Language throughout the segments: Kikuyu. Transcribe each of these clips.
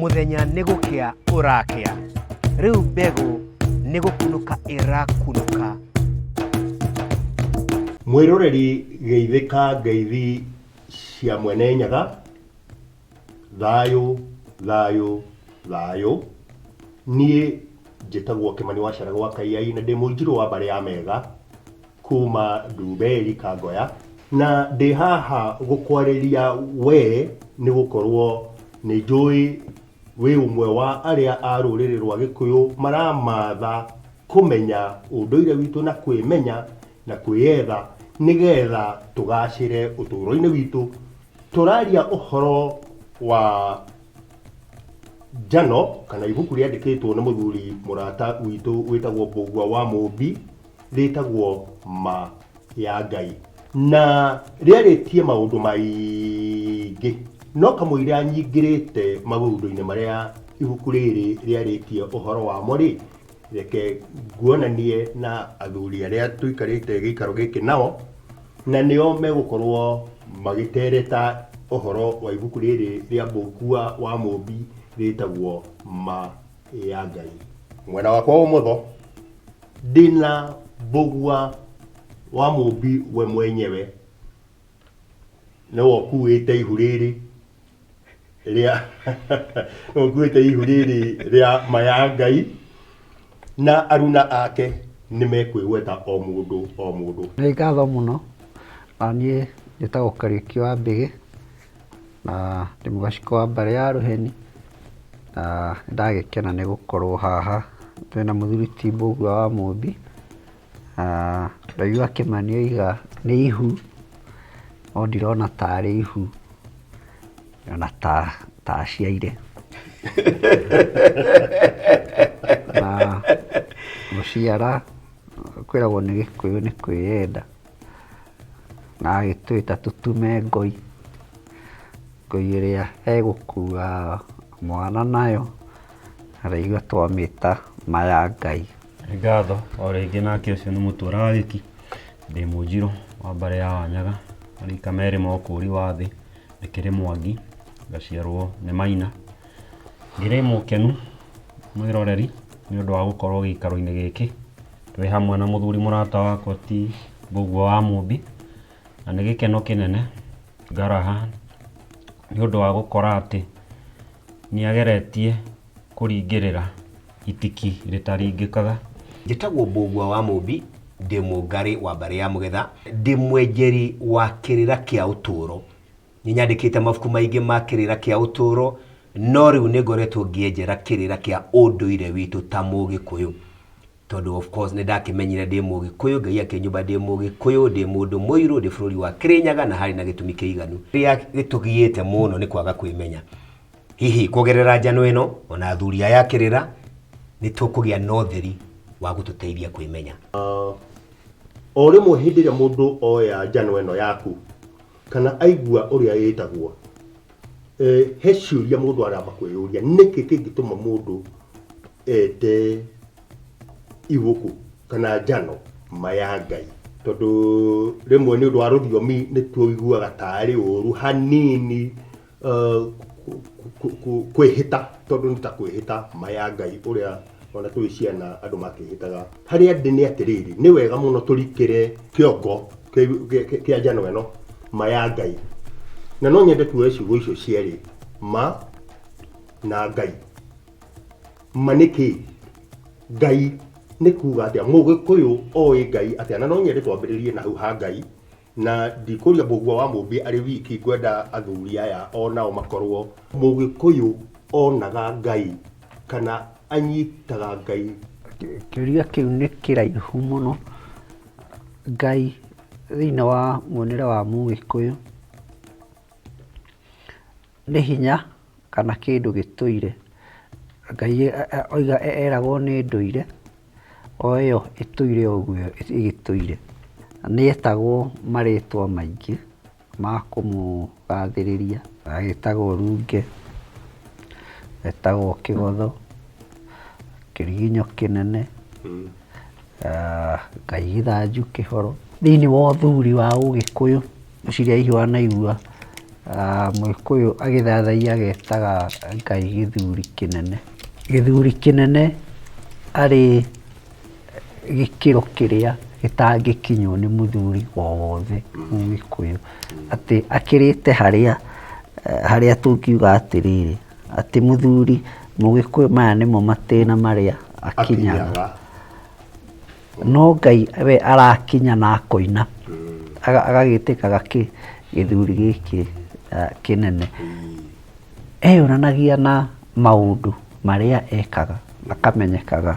Mũthenya nĩ gũkĩa ũrakĩa. Rĩu mbegũ nĩ gũkunũka ĩrakunũka. Mwĩroreri geithĩka ngeithi cia Mwene Nyaga, thayũ thayũ thayũ. Niĩ njĩtagwo Kĩmani wa Caraga wa Kaiyai na ndĩ mũnjirũ wa mbarĩ ya Mega kuma Nduberi Kangoya, na ndĩ haha gũkwarĩria we nĩ gũkorwo nĩ njũĩ wĩ ũmwe wa arĩa a rũrĩrĩ rwa Gĩkũyũ maramatha kũmenya ũndũire witũ na kwĩmenya na kwĩyetha nĩgetha tũgacĩre ũtũũro-inĩ witũ. Tũraria ũhoro wa njano kana ibuku rĩandĩkĩtwo nĩ mũthuri mũrata witũ wĩtagwo Mbũgua wa Mũmbi, rĩtagwo Ma ya Ngai, na rĩarĩtie maũndũ maingĩ, no kamũira nyingĩrĩte maũndũ-inĩ marĩa ibuku rĩrĩ rĩarĩtie ũhoro wamo rĩ, reke nguonanie na athuri arĩa tũikarĩte gĩikaro gĩkĩ nao, na nĩo megũkorwo magĩtereta ũhoro wa ibuku rĩrĩ rĩa Mbũgua wa Mũmbi rĩtagwo Ma ya Ngai. Mwena wakwa wa ũmotho ndĩna Mbũgua wa Mũmbi we mwenyewe, nĩwe ũkuĩte ihu rĩrĩ rĩa nĩwe ũkuĩte ihu rĩrĩ rĩa Ma ya Ngai, na aruna ake nĩ mekwĩgweta o mũndũ o mũndũ. Nĩ ngatho mũno, na niĩ njĩtagwo Kariũki wa Mbĩgĩ, na ndĩ mũgacikũ wa mbarĩ ya Rũheni, na nĩ ndagĩkena nĩ gũkorwo haha twĩna mũthuri ti Mbũgua wa Mũmbi, na ndaigua Kĩmani oiga nĩ ihu, no ndirona tarĩ ihu, ndĩrona ta aciaire. Na gũciara kwĩragwo nĩ Gĩkũyũ nĩ kwĩyenda, na agĩtwĩta tũtume ngoi, ngoi ĩrĩa ĩgũkua mwana nayo, na ndaigua twamĩta ma ya Ngai. Nĩ ngatho o rĩngĩ nake ũcio nĩ Mũtũra wa Gĩki, ndĩ mũnjirũ wa mbarĩ ya Wanyaga, marika merĩ ma ũkũri wa thĩ, ndĩkĩrĩ Mwangi, ngaciarwo nĩ Maina. Ngĩrĩ mũkenu mwĩroreri nĩ ũndũ wa gũkorwo gĩikaro-inĩ gĩkĩ, twĩ hamwe na mũthuri mũrata wakwa ti Mbũgua wa Mũmbi, na nĩ gĩkeno kĩnene ngaraha nĩ ũndũ wa gũkora atĩ nĩ ageretie kũringĩrĩra itiki rĩtaringĩkaga. Njĩtagwo Mbũgua wa Mũmbi, ndĩ Mũngarĩ wa mbarĩ ya Mũgetha, ndĩ mwenjeri wa kĩrĩra kĩa ũtũũro. Nĩ nyandĩkĩte mabuku maingĩ ma kĩrĩra kĩa ũtũũro, no rĩu nĩ ngoretwo ngĩenjera kĩrĩra kĩa ũndũire witũ ta Mũgĩkũyũ. Tondũ of course nĩ ndakĩmenyire ndĩ Mũgĩkũyũ, Ngai akĩnyũmba ndĩ Mũgĩkũyũ, ndĩ mũndũ mũirũ, ndĩ bũrũri wa Kĩrĩnyaga na harĩ na gĩtũmi kĩiganu. Kĩrĩa gĩtũgiĩte mũno nĩ kwaga kwĩmenya. Hihi kũgerera njano ĩno, ona athuri aya a kĩrĩra, nĩ tũkũgĩa na ũtheri wa gũtũteithia kwĩmenya. O rĩmwe hĩndĩ ĩrĩa mũndũ oya njano ĩno yaku, kana aigua ũrĩa ĩtagwo, he ciũria mũndũ aramba kwĩyũria, nĩkĩ kĩngĩtũma mũndũ ete ibuku kana njano ma ya Ngai? Tondũ rĩmwe nĩ ũndũ wa rũthiomi nĩ tũiguaga tarĩ ũru hanini kwĩhĩta, tondũ nĩ ta kwĩhĩta ma ya Ngai ũrĩa ona twĩ ciana andũ makĩhĩtaga. Harĩa ndĩ nĩ atĩrĩrĩ, nĩ wega mũno tũrikĩre kĩongo kĩa njano ĩno, ma ya Ngai. Na no nyende tuoe ciugo icio cierĩ, ma na Ngai. Ma nĩ kĩ? Ngai nĩ kuga atĩa? Mũgĩkũyũ oĩ Ngai atĩa? Na no nyende twambĩrĩrie na hau ha Ngai, na ndikũria Mbũgua wa Mũmbi arĩ wiki, ngwenda athuri aya o nao makorwo. Mũgĩkũyũ onaga Ngai kana anyitaga Ngai? Kĩũria kĩu nĩ kĩraihu mũno. Ngai thĩinĩ wa muonere wa Mũgĩkũyũ nĩ hinya kana kĩndũ gĩtũire. Ngai oiga eragwo nĩ ndũire, o ĩyo ĩtũire o ũguo ĩgĩtũire. Nĩ etagwo marĩtwa maingĩ ma kũmũgathĩrĩria, agĩtagwo Runge, etagwo Kĩgotho, Kĩriginyo kĩnene, Ngai gĩthanju kĩhoro. Thĩinĩ wa ũthuri wa ũgĩkũyũ, ngwĩciria hihi wanaigua Mũgĩkũyũ agĩthathaiya agetaga Ngai gĩthuri kĩnene. Gĩthuri kĩnene arĩ gĩkĩro kĩrĩa gĩtangĩkinywo nĩ mũthuri o wothe Mũgĩkũyũ. Atĩ akĩrĩte harĩa harĩa tũngiuga atĩrĩrĩ, atĩ mũthuri Mũgĩkũyũ maya nĩmo matĩna marĩa akinyaga. Akinyaga. No Ngai we arakinya na akoina, agagĩtĩkaga kĩ gĩthuri gĩkĩ kĩnene. Eyonanagia na maũndũ marĩa ekaga akamenyekaga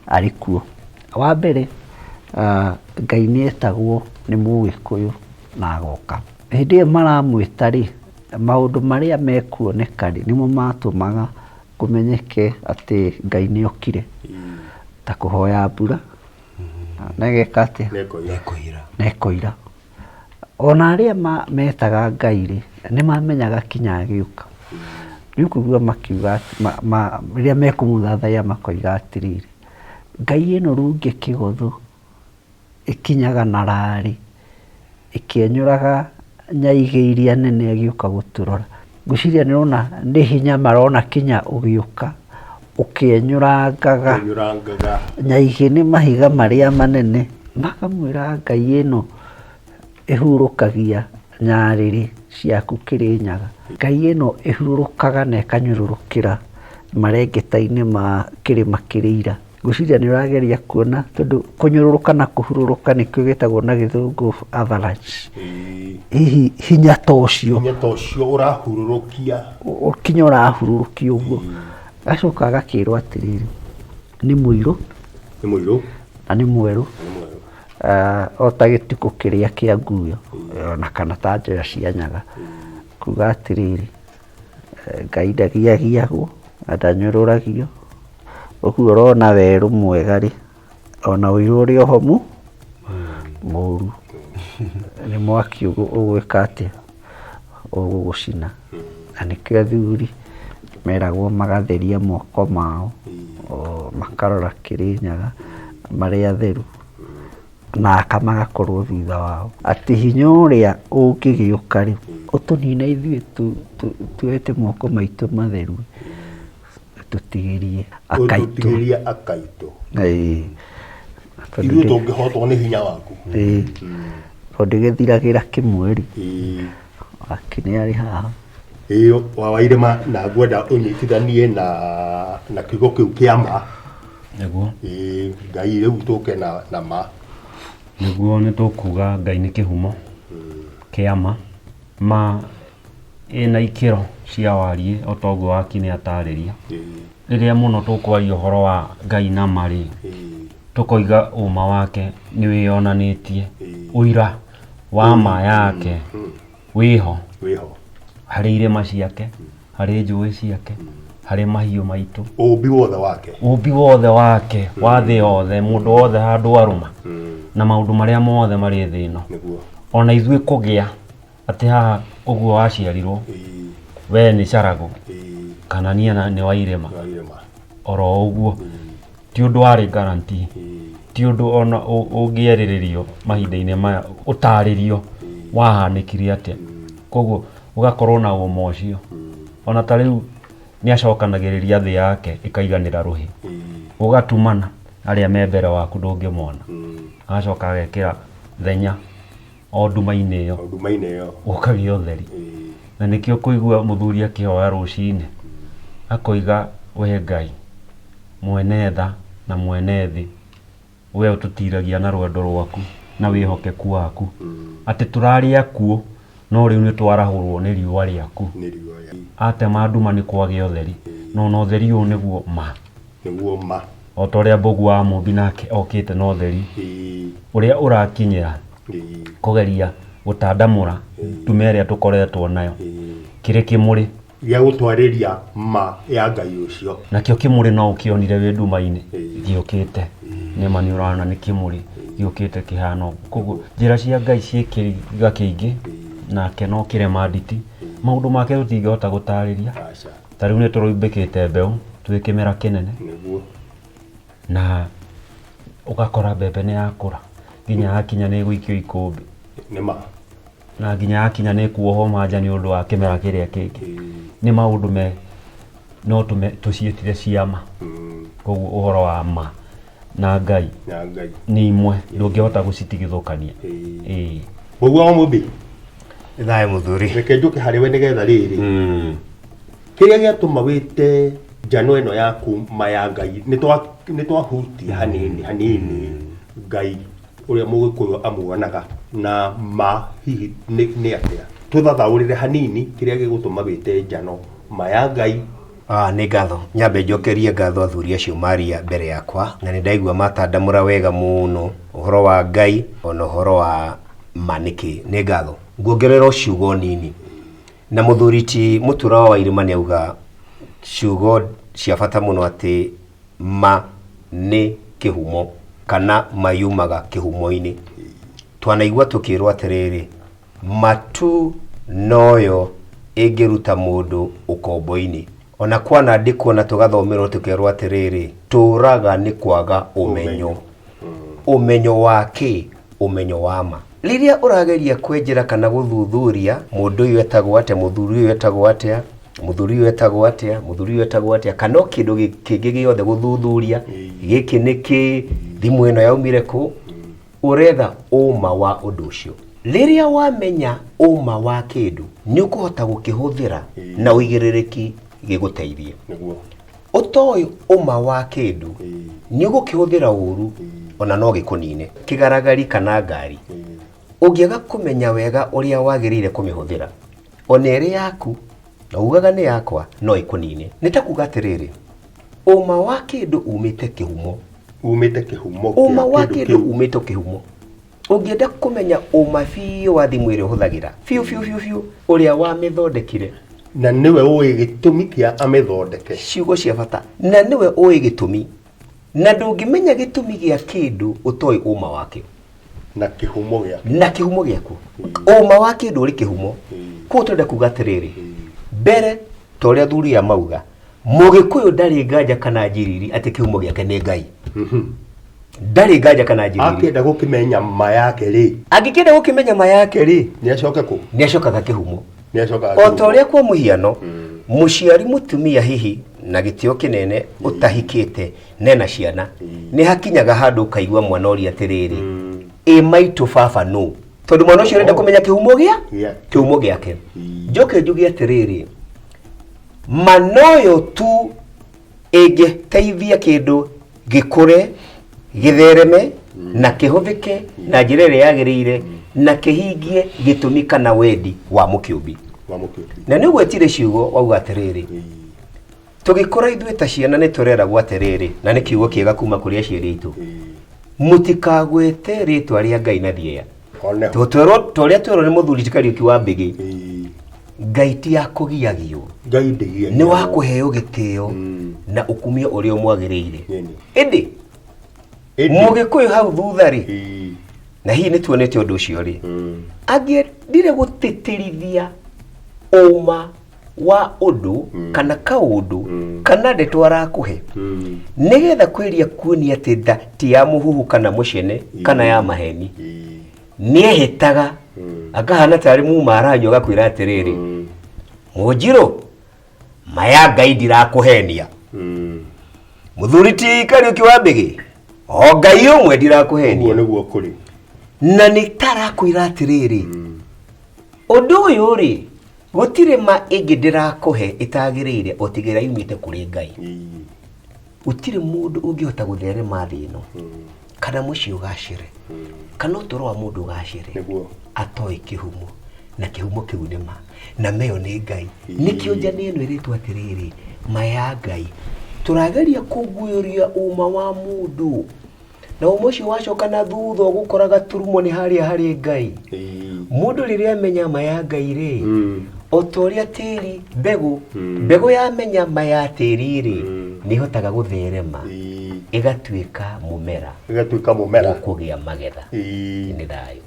arĩ kuo. Wa mbere Ngai nĩ etagwo nĩ Mũgĩkũyũ na agoka. Hĩndĩ ĩyo maramwĩta rĩ, maũndũ marĩa mekuoneka rĩ, nĩmo matũmaga kũmenyeke atĩ Ngai nĩ okire, ta kũhoya mbura na ĩgeka atĩa? Nĩkũira. Na ĩkoira. Ona arĩa metaga Ngai rĩ, nĩ mamenyaga kinya agĩũka. Nĩ ũkũigua makiuga rĩrĩa mekũmũthathaiya makoiga atĩrĩrĩ, Ngai ĩno runge kĩgotho ĩkinyaga na rarĩ, ĩkĩenyũraga nyaigĩ iria nene ĩgĩũka gũtũrora. Ngwĩciria nĩ ũrona nĩ hinya marona kinya ũgĩũka ũkĩenyũrangaga nyaigĩ nĩ mahiga marĩa manene. Makamwĩra Ngai ĩno ĩhurũkagia nyarĩrĩ ciaku Kĩrĩnyaga. Ngai ĩno ĩhurũkaga na ĩkanyũrũrũkĩra marengeta-inĩ ma kĩrĩma kĩrĩ ira. Ngwĩciria nĩ ũrageria kuona tondũ kũnyũrũrũka na kũhurũrũka nĩkĩo gĩtagwo na gĩthũngũ avalanche. Hihi hinya ta ũcio. Hinya ta ũcio ũrahurũrũkia. Kinya ũrahurũrũkia ũguo. Agacoka agakĩrwo atĩrĩrĩ, nĩ mũirũ. Nĩ mũirũ. Na nĩ mwerũ. O ta gĩtukũ kĩrĩa kĩa nguyo ona kana ta njoya cia nyaga. Kuga atĩrĩrĩ, Ngai ndagiagiagwo na ndanyũrũragio. Ũguo ũrona werũ mwega rĩ, ona ũirũ ũrĩ oho mũru. Nĩ mwaki ũgwĩka atĩa? Ũgũgũcina. Na nĩkĩo athuri meragwo magatheria moko mao, makarora Kĩrĩnyaga marĩ atheru. Na aka magakorwo thutha wao. Atĩ hinya ũrĩa ũngĩgĩũka rĩ, ũtũnine ithuĩ tuoete moko maitũ matheru, ũtũtigĩrie akaitũ. Ũtũtigĩrie akaitũ. Ĩĩ. Ithuĩ tũngĩhotwo nĩ hinya waku. Ĩĩ. Tondũ ndĩgĩthiragĩra kĩmwe rĩ, Waki nĩ arĩ haha. Ĩĩ wa Wairĩma na ngwenda ũnyitithanie na na kiugo kĩu kĩa ma. Nĩguo. Ĩĩ Ngai rĩu tũke na na ma. Nĩguo nĩ tũkuga Ngai nĩ kĩhumo kĩa ma. Ma ĩna ikĩro cia wariĩ o ta ũguo Waki nĩ atarĩria. Rĩrĩa mũno tũkwaria ũhoro wa Ngai na ma rĩ, tũkoiga ũma wake nĩ wĩyonanĩtie, ũira wa ma yake wĩho. Wĩho. Harĩ irĩma ciake, harĩ njũĩ ciake, harĩ mahiũ maitũ. Ũmbi wothe wake. Ũmbi wothe wake, wa thĩ yothe, mũndũ wothe handũ arũma, na maũndũ marĩa mothe marĩ thĩ ĩno. Nĩguo. Ona ithuĩ kũgĩa atĩ haha ũguo waciarirwo, we nĩ Caragũ, kana niĩ nĩ Wairĩma, oro ũguo. Ti ũndũ warĩ guarantee, ti ũndũ ona ũngĩarĩrĩrio mahinda-inĩ maya ũtarĩrio wahanĩkire atĩa. Koguo ũgakorwo na ũma ũcio. Ona ta rĩu nĩ acokanagĩrĩria thĩ yake ĩkaiganĩra rũhĩ. Ũgatumana arĩa me mbere waku ndũngĩmona. Agacoka agekĩra thenya o nduma-inĩ ĩyo. O nduma-inĩ ĩyo. Gũkagĩa ũtheri. Na nĩkĩo kũigua mũthuri akĩhoya rũcinĩ, akoiga we Ngai, mwene tha na mwene thĩ, we ũtũtiragia na rwendo rwaku na wĩhokeku waku, atĩ tũrarĩ akuũ no rĩu nĩ twarahũrwo nĩ riũa rĩaku. Nĩ riũa rĩa. Atema nduma nĩ kwagĩa ũtheri, na ona ũtheri ũyũ nĩguo ma. Nĩguo ma. O ta ũrĩa Mbũgua wa Mũmbi nake okĩte na ũtheri ũrĩa ũrakinyĩra kũgeria gũtandamũra nduma ĩrĩa tũkoretwo nayo kĩrĩ kĩmũrĩ. Gĩa gũtwarĩria ma ya Ngai ũcio. Nakĩo kĩmũrĩ no ũkĩonire wĩ nduma-inĩ gĩũkĩte. Nĩ ma nĩ ũrona nĩ kĩmũrĩ gĩũkĩte kĩhana ũguo. Koguo njĩra cia Ngai ciĩ kĩriga kĩingĩ nake no kĩrema nditi. Maũndũ make tũtingĩhota gũtarĩria. Ta rĩu nĩ tũrũmbĩkĩte mbeũ twĩ kĩmera kĩnene. Nĩguo. Na ũgakora mbembe nĩ yakũra nginya yakinya nĩ ĩgũikio ikũmbĩ. Nĩ ma. Na nginya yakinya nĩ kuohwo manja nĩ ũndũ wa kĩmera kĩrĩa kĩngĩ. Nĩ maũndũ me no tũme tũciĩtire ciama. Koguo ũhoro wa ma na Ngai Na Ngai. Nĩ imwe ndũngĩhota gũcitigithũkania. Ĩĩ. Mũgua wa Mũmbi. Thayũ mũthuri. Reke njũke harĩ we nĩgetha rĩrĩ kĩrĩa gĩatũma wĩte njano ĩno yaku ma ya Ngai, nĩ twahutia hanini hanini Ngai ũrĩa Mũgĩkũyũ amuonaga na ma hihi nĩ atĩa, tũthathaũrĩre hanini kĩrĩa gĩgũtũma wĩte njano ma ya Ngai. Ah, nĩ ngatho. Nyambe njokerie ngatho athuri acio maria mbere yakwa, na nĩ ndaigua matandamũra wega mũno ũhoro wa Ngai ona ũhoro wa ma nĩkĩ. Nĩ ngatho. Nguongerera o ciugo nini. Na mũthuri ti Mũtura wa Wairĩma nĩ auga ciugo cia bata mũno atĩ ma nĩ kĩhumo kana ma yumaga kĩhumo-inĩ. Twanaigua tũkĩrwo atĩrĩrĩ, matu noyo ĩngĩruta mũndũ ũkombo-inĩ. Ona kwanandĩkwo na tũgathomerwo tũkerwo atĩrĩrĩ, tũraga nĩ kwaga ũmenyo. Ũmenyo wa kĩ? Ũmenyo wa ma. Rĩrĩa ũrageria kwenjera kana gũthuthuria mũndũ ũyũ etagwo atĩa, mũthuri ũyũ etagwo atĩa, mũthuri ũyũ etagwo atĩa, mũthuri ũyũ etagwo atĩa, kana o kĩndũ kĩngĩ gĩothe gũthuthuria, gĩkĩ nĩ kĩ, thimũ ĩno yaumire kũ, ũretha ũma wa ũndũ ũcio. Rĩrĩa wamenya ũma wa kĩndũ, nĩ ũkũhota gũkĩhũthĩra na ũigĩrĩrĩki gĩgũteithie. Ũtoĩ ũma wa kĩndũ, nĩ ũgũkĩhũthĩra ũru, ona no gĩkũnine. Kĩgaragari kana ngari, ũngĩaga kũmenya wega ũrĩa wagĩrĩire kũmĩhũthĩra, ona ĩrĩ yaku, na ugaga nĩ yakwa, no ĩkũnine. Nĩ ta kuga atĩrĩrĩ, ũma wa kĩndũ umĩte kĩhumo. Umĩte kĩhumo. Ũma wa kĩndũ umĩte kĩhumo. Ũngĩenda kũmenya ũma biũ wa thimũ ĩrĩa ũhũthagĩra, biũ biũ biũ biũ, ũrĩa wamĩthondekire, na nĩwe ũĩ gĩtũmi kĩa amĩthondeke. Ciugo cia bata. Na nĩwe ũĩ gĩtũmi. Na ndũngĩmenya gĩtũmi gĩa kĩndũ ũtoĩ ũma wakĩo. Na kĩhumo gĩakĩo. Na kĩhumo gĩakuo. Ũma wa kĩndũ ũrĩ kĩhumo. Koguo tũrenda kuga atĩrĩrĩ, mbere ta ũrĩa athuri aya mauga, Mũgĩkũyũ ndarĩ nganja kana njiriri atĩ kĩhumo gĩake nĩ Ngai. Ndarĩ nganja kana njiriri. Akĩenda gũkĩmenya ma yake rĩ, angĩkĩenda gũkĩmenya ma yake rĩ, nĩ acoke kũ? Nĩ acokaga kĩhumo. Nĩ acokaga O ta ũrĩa kwa mũhiano, mũciari mũtumia hihi na gĩtĩo kĩnene ũtahikĩte nena ciana, nĩ hakinyaga handũ ũkaigua mwana ũria atĩrĩrĩ, ĩ maitũ baba nũ? Tondũ mwana ũcio arenda kũmenya kĩhumo gĩa kĩhumo gĩake. Njoke njuge atĩrĩrĩ, ma noyo tu ĩngĩteithia kĩndũ gĩkũre, gĩthereme na kĩhũthĩke na njĩra ĩrĩa yagĩrĩire na kĩhingie gĩtũmi kana wendi wa mũkĩũmbi. Wa mũkĩũmbi. Na nĩ ũgwetire ciugo wauga atĩrĩrĩ, tũgĩkũra ithuĩ ta ciana nĩ tũreragwo atĩrĩrĩ, na nĩ kiugo kĩega kuma kũrĩ aciari aitũ, mũtikagwete rĩtwa rĩa Ngai na thieya. Oneho. Tũtwerwo torĩa twerwo nĩ mũthuri ti Kariũki wa Mbĩgĩ, Ngai ti ya kũgiagio. Ngai ndĩgiagio. Nĩ wa kũheo gĩtĩo na ũkumio ũrĩa ũmwagĩrĩire. Ĩndĩ Mũgĩkũyũ hau thutha rĩ, na hihi nĩ tuonete ũndũ ũcio rĩ, angĩendire gũtĩtĩrithia ũma wa ũndũ kana kaũndũ kana ndeto arakũhe, nĩgetha kwĩria kuonia atĩ nda ti ya mũhuhu kana mũcene kana ya maheni, nĩehĩtaga akahana tarĩ muma aranyua, agakwĩra atĩrĩrĩ, mũnjirũ maya Ngai ndirakũhenia, mũthuri ti Kariũki wa Mbĩgĩ, o Ngai ũmwe ndirakũhenia. Ũguo nĩguo kũrĩ. Na nĩ tarakwĩra atĩrĩrĩ, ũndũ ũyũ rĩ, gũtirĩ ma ĩngĩ ndĩrakũhe ĩtagĩrĩire otigĩra yumĩte kũrĩ Ngai. Gũtirĩ mũndũ ũngĩhota gũtherema thĩ ĩno kana mũciĩ ũgacĩre kana ũtũũro wa mũndũ ũgacĩre atoĩ kĩhumo, na kĩhumo kĩu nĩ ma, na meyo nĩ Ngai. Nĩkĩo njani ĩno ĩrĩtwo atĩrĩrĩ, ma ya Ngai. Tũrageria kũguĩria ũma wa mũndũ, na ũma ũcio wacoka na thutha ũgũkora gaturumo nĩ harĩa harĩ Ngai. Mũndũ rĩrĩa amenya ma ya Ngai rĩ, o ta ũrĩa tĩri mbegũ mbegũ yamenya ma ya tĩri rĩ, nĩ ĩhotaga gũtherema ĩgatuĩka mũmera, ĩgatuĩka mũmera ũkũgĩa magetha. Nĩ thayũ.